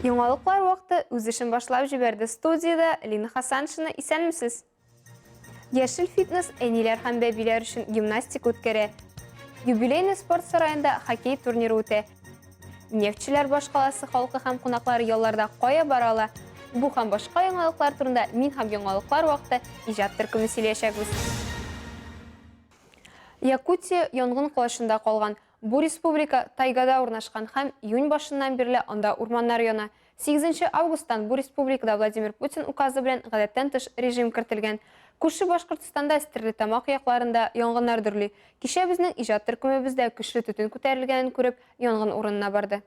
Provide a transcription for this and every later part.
Яңалыклар вакыты үз эшен башлап җибәрде. Студиядә Лина Хасаншина. Исәнмесез! Яшел фитнес әниләр һәм бәбиләр өчен гимнастика үткәрә. Юбилейный спорт сараенда хоккей турниры үтә. Нефтьчеләр башкаласы халкы һәм кунаклары ялларда кая бара ала? Бу һәм башка яңалыклар турында мин һәм яңалыклар вакыты иҗат төркеме сөйләячәкбез. Якутия янгын колачында калган. Бу республика тайгада урнашкан һәм июнь башыннан бирле анда урманнар яна. Сигезенче августтан бу республикада Владимир Путин указы белән гадәттән тыш режим кертелгән. Күрше Башкортстанда Стерлетамак якларында янгыннар дөрли. Кичә безнең иҗат төркемебез дә көчле төтен күтәрелгәнен күреп, янгын урынына барды.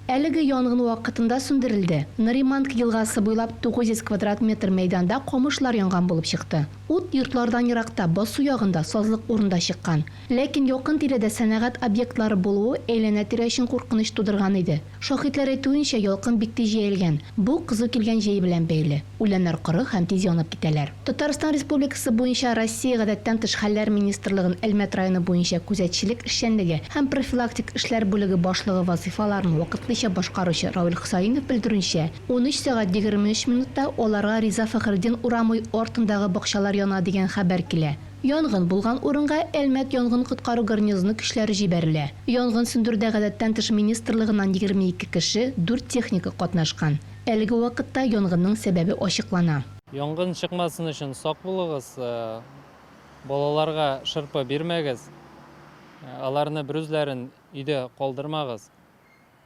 Әлеге янгын вакытында сүндерелде. Нариманк елгасы буйлап 900 квадрат метр мәйданда камышлар янган булып чыкты. Ут йортлардан еракта, басу ягында, сазлык урында чыккан. Ләкин якын-тирәдә сәнәгать объектлары булуы әйләнә-тирә өчен куркыныч тудырган иде. Шаһитләр әйтүенчә, ялкын бик тиз җәелгән. Бу кызу килгән җәй белән бәйле. Үләннәр коры һәм тиз янып китәләр. Татарстан Республикасы буенча Россия Гадәттән тыш хәлләр министрлыгын Әлмәт районы буенча күзәтчелек эшчәнлеге һәм профилактик эшләр бүлеге башлыгы вазыйфаларын вакытлыча башкаручы Равил Хөсәенов белдерүенчә, 13 сәгать 23 минутта аларга Риза Фәхретдин урамы артындагы бакчалар яна дигән хәбәр килә. Янгын булган урынга Әлмәт янгын-коткару гарнизоны көчләре җибәрелә. Янгын сүндерүдә Гадәттән тыш министрлыгыннан 22 кеше, дүрт техника катнашкан. Әлеге вакытта янгынның сәбәбе ачыклана. Янгын чыкмасын өчен сак булыгыз, балаларга шырпы бирмәгез, аларны берүзләрен өйдә калдырмагыз.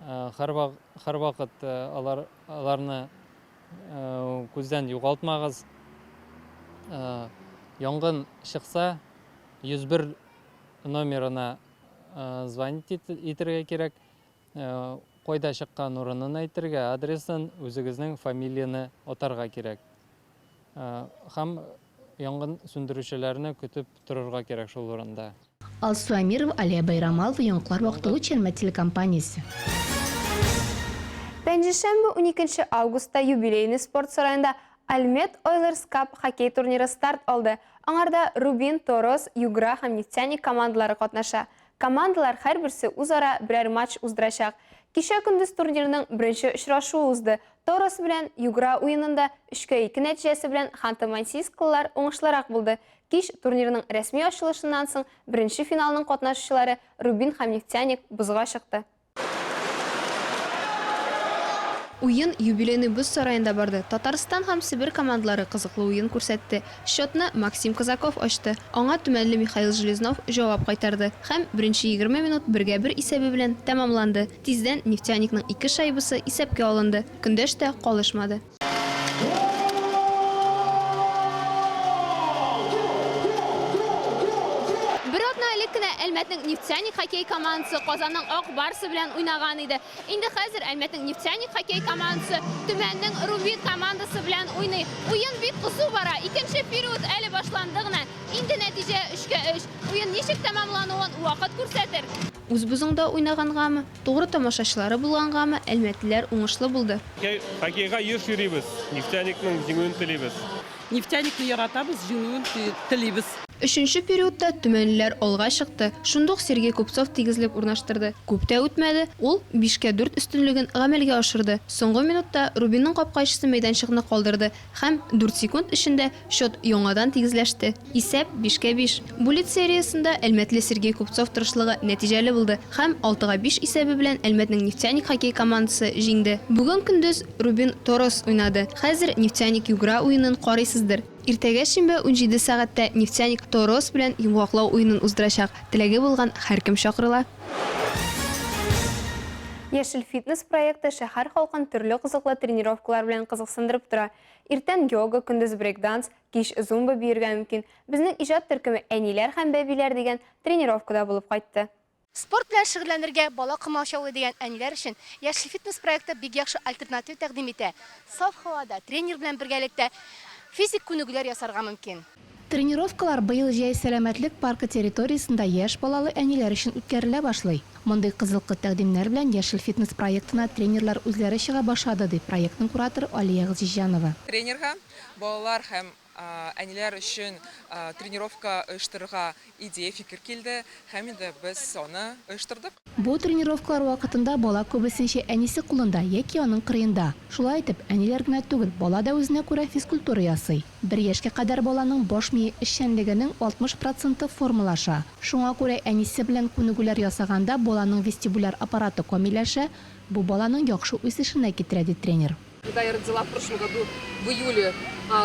Һәрвакыт аларны күздән югалтмагыз. Янгын чыкса, 101 номерына звонить итергә кирәк. Кайда чыккан урынын әйтергә, адресын, үзегезнең фамилияне атарга кирәк. Һәм янгын сүндерүчеләрне көтеп торырга кирәк шул урында. Алсу Әмирова, Алия Байрамалова, Яңалыклар вакыты, Луч Әлмәт телекомпаниясе. Пәнҗешәмбе, уникенче августта Юбилейный спорт сараенда Альмет Ойлерс Кап хоккей турниры старт алды. Аңарда Рубин, Торос, Югра һәм Нефтяник командалары катнаша. Командалар һәрберсе үзара берәр матч уздырачак. Кичә көндез турнирның беренче очрашуы узды. Торос белән Югра уенында өчкә ике нәтиҗәсе белән ханты-мансийсклылар уңышлырак булды. Кич, турнирның рәсми ачылышыннан соң, беренче финалның катнашучылары Рубин һәм Нефтяник бозга чыкты. Уен Юбилейный боз сараенда барды. Татарстан һәм Себер командалары кызыклы уен күрсәтте. Счетны Максим Казаков ачты. Аңа төмәнле Михаил Железнов җавап кайтарды. Һәм беренче 20 минут бергә бер исәбе белән тәмамланды. Тиздән Нефтяникның ике шайбасы исәпкә алынды. Көндәш тә калышмады. Бер атна элек кенә Әлмәтнең Нефтяник хоккей командасы Казанның Ак Барсы белән уйнаган иде. Инде хәзер Әлмәтнең Нефтяник хоккей командасы Төмәннең Рубин командасы белән уйный. Уен бик кызу бара. Икенче период әле башланды гына. Инде нәтиҗә өчкә өч. Уен ничек тәмамлануын вакыт күрсәтер. Үз бозыңда уйнагангамы, Тугры тамашачылары булгангамы, әлмәтлеләр уңышлы булды. Хоккейга еш йөрибез, Нефтяникның җиңүен телибез. Нефтяникны яратабыз, җиңүен телибез. Өченче периодта төмәнлеләр алга чыкты, шундук Сергей Купцов тигезлек урнаштырды. Күп тә үтмәде, ул бишкә дүрт өстенлеген гамәлгә ашырды. Соңгы минутта Рубинның капкачысы мәйданчыкны калдырды һәм дүрт секунд эчендә Счет яңадан тигезләште. Исәп, бишкә биш. Буллит сериясендә әлмәтле Сергей Купцов тырышлыгы нәтиҗәле булды һәм алтыга биш исәбе белән Әлмәтнең Нефтяник хоккей командасы җиңде. Бүген көндез Рубин Торос уйнады. Хәзер Нефтяник Югра уенын карыйсыздыр. Иртәгә шимбә 17 сәгатьтә Нефтяник Торос белән йомгаклау уенын уздырачак. Теләге булган һәркем чакырыла. Яшел фитнес проекты шәһәр халкын төрле кызыклы тренировкалар белән кызыксындырып тора. Иртән йога, көндез брейк-данс, кич зумба биергә мөмкин. Безнең иҗат төркеме Әниләр һәм бәбиләр дигән тренировкада булып кайтты. Спорт белән шөгыльләнергә бала комачаулый дигән әниләр өчен Яшел фитнес проекты бик яхшы альтернатив тәкъдим итә. Саф һавада, тренер белән бергәлектә физик күнегүләр ясарга мөмкин. Тренировкалар быел җәй Сәламәтлек паркы территориясендә яшь балалы әниләр өчен үткәрелә башлый. Мондый кызыклы тәкъдимнәр белән Яшел фитнес проектына тренерлар үзләре чыга башлады, ди проектның кураторы Алия Газизҗанова. Тренерга балалар һәм Әниләр өчен тренировка оештырырга идея, фикер килде һәм инде без аны оештырдык. Бу тренировкалар вакытында бала күбесенчә әнисе кулында яки аның кырыенда. Шулай итеп, әниләр генә түгел, бала да үзенә күрә физкультура ясый. Бер яшькә кадәр баланың баш мие эшчәнлегенең 60 проценты формалаша. Шуңа күрә әнисе белән күнегүләр ясаганда баланың вестибуляр аппараты камилләшә, бу баланың яхшы үсешенә китерә, ди тренер. Когда я родила в прошлом году в июле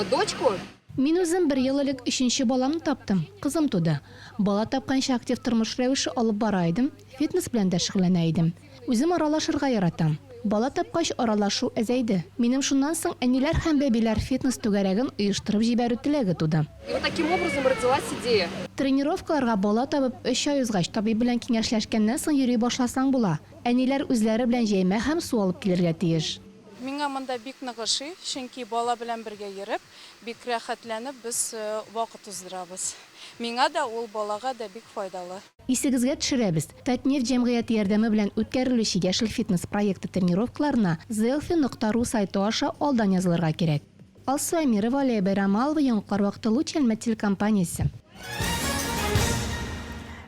дочку. Мин үзем бер ел элек өченче баламны таптым, кызым туды. Бала тапканчы актив тормыш рәвеше алып бара идем, фитнес белән дә шөгыльләнә идем. Үзем аралашырга яратам. Бала тапкач, аралашу әзәйде. Минем шуннан соң әниләр һәм бәбиләр фитнес түгәрәген оештырып җибәрү теләге туды. И вот таким образом родилась идея. Тренировкаларга бала табып өч ай узгач, табиб белән киңәшләшкәннән соң йөри башласаң була. Әниләр үзләре белән җәймә һәм су алып килергә тиеш. Миңа монда бик нык ошый, чөнки бала белән бергә йөреп, бик рәхәтләнеп без вакыт уздырабыз. Миңа да, ул балага да бик файдалы. Исегезгә төшерәбез, Татнефть җәмгыяте ярдәме белән үткәрелүче Яшел фитнес проекты тренировкаларына Zelfi нокта ру сайты аша алдан язылырга кирәк. Алсу Әмирова, Алия Бәйрамалова, Яңалыклар вакыты, Луч Әлмәт телекомпаниясе.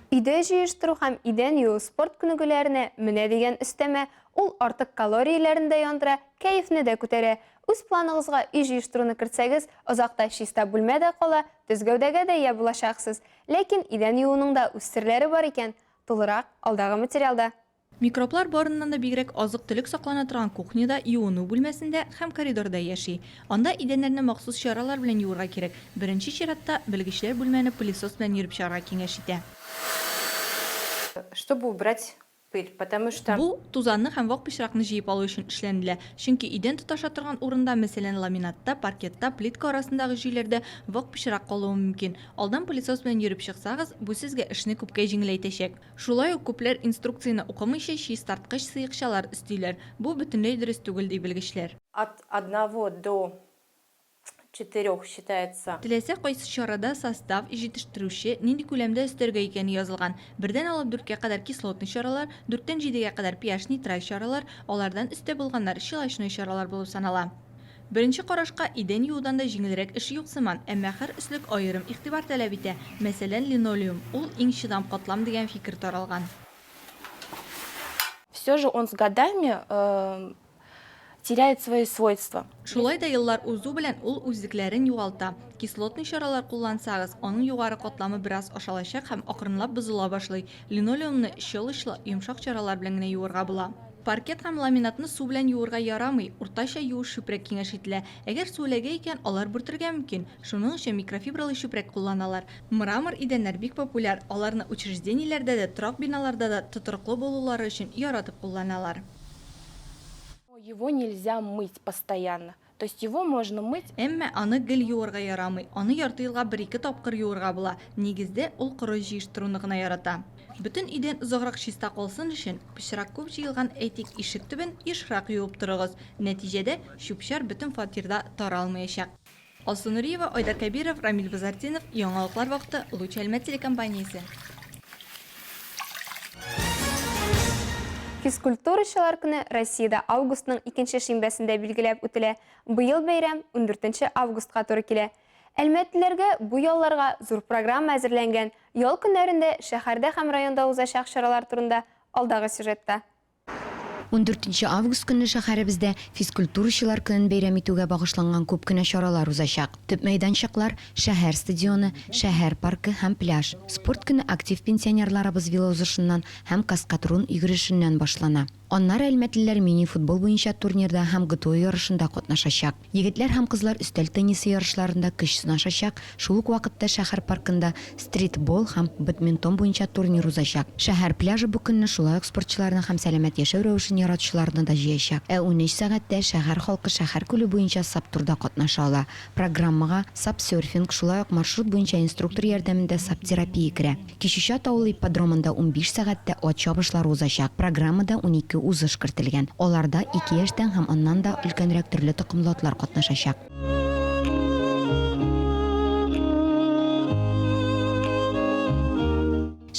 Өйдә җыештыру һәм идән юу спорт күнегүләренә менә дигән өстәмә, ул артык калорияләрне дә яндыра, кәефне дә күтәрә. Үз планыгызга өй җыештыруны кертсәгез, озакта чиста бүлмә дә кала, төз гәүдәгә дә ия булачаксыз. Ләкин идән юуның да үз серләре бар икән. Тулырак, алдагы материалда. Микроблар барыннан да бигрәк азык-төлек саклана торган кухняда, юыну бүлмәсендә һәм коридорда яши. Анда идәннәрне махсус чаралар белән юырга кирәк. Беренче чиратта, белгечләр бүлмәне пылесос белән йөреп чыгарга киңәш итә. Чтобы убрать пыль, потому что. Бу, тузанны һәм вак пычракны җыеп алу өчен эшләнелә. Чөнки идән тоташа торган урында, мәсәлән, ламинатта, паркетта, плитка арасындагы җөйләрдә вак пычрак калуы мөмкин. Алдан пылесос белән йөреп чыксагыз, бу сезгә эшне күпкә җиңеләйтәчәк. Шулай ук күпләр инструкцияне укымыйча чистарткыч сыекчалар өстиләр. Бу бөтенләй дөрес түгел, ди белгечләр. От одного до четырех считается. Теләсә кайсы чарада состав, җитештерүче, нинди күләмдә өстәргә икәне язылган. Бердән алып дүрткә кадәр кислотный чаралар, дүрттән җидегә кадәр pH нейтраль чаралар, алардан өстә булганнар щелочной чаралар булып санала. Беренче карашка, идән юудан да җиңелрәк эш юк сыман, әмма һәр өслек аерым игътибар таләп итә. Мәсәлән, линолеум, ул иң чыдам катлам дигән фикер таралган. Все же он с годами теряет свои свойства. Шулай да еллар узу белән ул үзлекләрен югалта. Кислотный чаралар куллансагыз, аның югары катламы бераз ашалачак һәм акрынлап бозыла башлый. Линолеумны щелочлы, йомшак чаралар белән генә юырга була. Паркет һәм ламинатны су белән юырга ярамый, уртача юеш чүпрәк киңәш ителә. Әгәр су эләгә икән, алар бүртергә мөмкин. Шуның өчен микрофибралы чүпрәк кулланалар. Мрамор идәннәр бик популяр, аларны учреждениеләрдә дә, торак биналарда да тотрыклы булулары өчен яратып кулланалар. Его нельзя мыть постоянно. То есть его можно мыть. Әмма аны гел юырга ярамый, аны ярты елга бер-ике тапкыр юырга була. Нигездә, ул коры җыештыруны гына ярата. Бөтен идән озаграк чиста калсын өчен, пычрак күп җыелган, әйтик, ишек төбен ешрак юып торыгыз. Нәтиҗәдә, чүп-чар бөтен фатирда таралмаячак. Алсу Нуриева, Айдар Кәбиров, Рамил Базартдинов, Яңалыклар вакыты, Луч Әлмәт телекомпаниясе. Физкультурачылар көне Россиядә августның икенче шимбәсендә билгеләп үтелә. Быел бәйрәм 14 августка туры килә. Әлмәтлеләргә бу ялларга зур программа әзерләнгән. Ял көннәрендә шәһәрдә һәм районда узачак чаралар турында алдагы сюжетта. Ундүртенче август көнне шәһәребездә Физкультурачылар көнен бәйрәм итүгә багышланган күп кенә чаралар узачак. Төп мәйданчыклар, шәһәр стадионы, шәһәр паркы һәм пляж. Спорт көне актив пенсионерларыбыз велоузышыннан һәм каскатрун йөгерешеннән башлана. Аннары әлмәтлеләр мини-футбол буенча турнирда һәм ГТО ярышында катнашачак. Егетләр һәм кызлар өстәл теннисы ярышларында көч сынашачак, шул ук вакытта шәһәр паркында стритбол һәм бадминтон буенча турнир узачак. Шәһәр пляжы бу көнне шулай ук спортчыларны һәм сәламәт яшәү рәвешен яратучыларны да җыячак. Ә 13 сәгатьтә шәһәр халкы шәһәр күле буенча сап-турда катнаша ала. Программага сап-серфинг, шулай ук маршрут буенча инструктор ярдәмендә сап-терапия керә. Кичүчат авылы ипподромында 15 сәгатьтә ат чабышлары узачак. Программада 12 узыш кертелгән. Аларда ике яшьтән һәм аннан да өлкәнрәк төрле токымлы атлар катнашачак.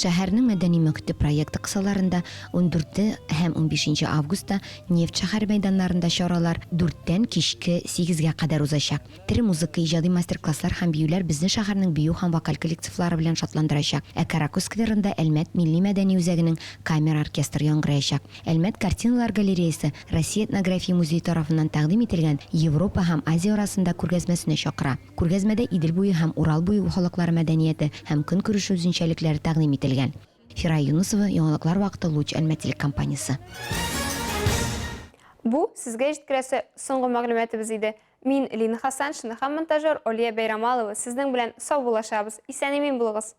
Шәһәрнең мәдәни мөхите проекты кысаларында ундүрте һәм унбишенче августта Нефть шәһәре мәйданнарында чаралар дүрттән кичке сигезгә кадәр узачак. Тере музыка, иҗади мастер-класслар һәм биюләр безне шәһәрнең бию һәм вокаль коллективлары белән шатландырачак. Ә Каракүз скверында Әлмәт милли-мәдәни үзәгенең камера оркестры яңгыраячак. Әлмәт картиналар галереясы Россия этнография музее тарафыннан тәкъдим ителгән Европа һәм Азия арасында күргәзмәсенә чакыра. Күргәзмәдә Идел буе һәм Урал буе халыклары мәдәнияте һәм көнкүреше үзенчәлекләре тәкъдим ителгән. Фирая Юнысова, Яңалыклар вакыты, Луч Әлмәт телекомпаниясе. Бу, сезгә җиткерәсе соңгы мәгълүматыбыз иде. Мин, Лина Хасаншина һәм монтажер Олия Бәйрамалова сезнең белән саубуллашабыз. Исән-имин булыгыз!